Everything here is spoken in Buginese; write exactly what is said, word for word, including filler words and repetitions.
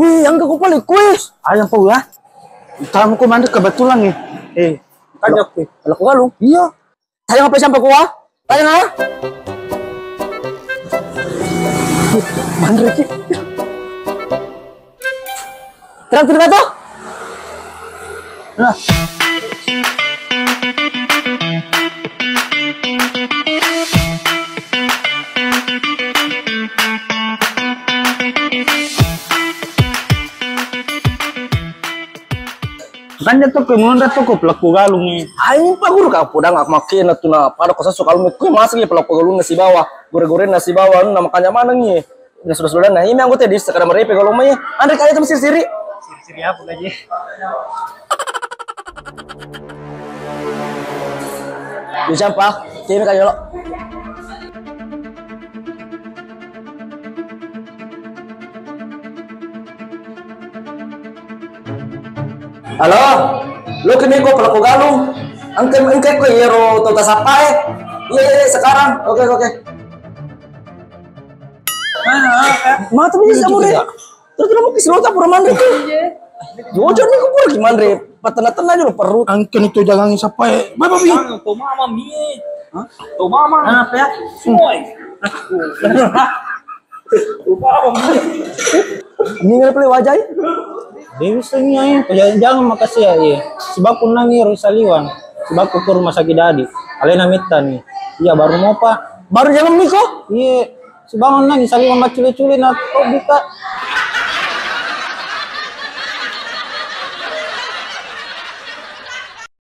Ih, angka ko pale kue. Ayo, Pak, ya. Tamu ko manre kebetulan nih. Eh, tanya aku. Kalau aku galung. Iya. Tanya apa siapa kuah? Tanya ah. Manre ki. Terang, terang tuh. Nah. Makanya tuh, kue munonda tuh, kue pelakku galungi. Aing pa guru ka podang aku makkena tu na pada ko sesso kalung kue masih ya pelakku galunna sibawa, gore-gorenna sibawa, na makanya maneng ye. Na sudah-sudah na ini anggota di sekarang merepe kalau mai. Andre kaya itu siri-siri. Siri-siri apa gaji? Di campa, sini kayak lo. Halo, lo kini ko pelakku galung. Engke engke ko iyaro to tasappae. Iya, iya, iya, sekarang. Oke, oke. Mata bisa kamu deh. Terus kamu kisi lo tak pura manre tuh. Jojo nih ko pura gimana deh. Patena-tena aja lo perut. Angken itu jalangi sappae. Bye, bye, bye. Tuh mama mie. Hah? Tuh mama. Apa ya? Semua. Ini nggak boleh wajai. Dia bisa nih, ayo. Jangan, jangan makasih ya, iya. Sebab pun nangi ro saliwang. Sebab ku rumah sakit dadi. Alena mitta nih. Iya, baru mau, Pak. Baru jalan nih kok. Iya. Sebab nangi saliwang macule-cule na kok buka.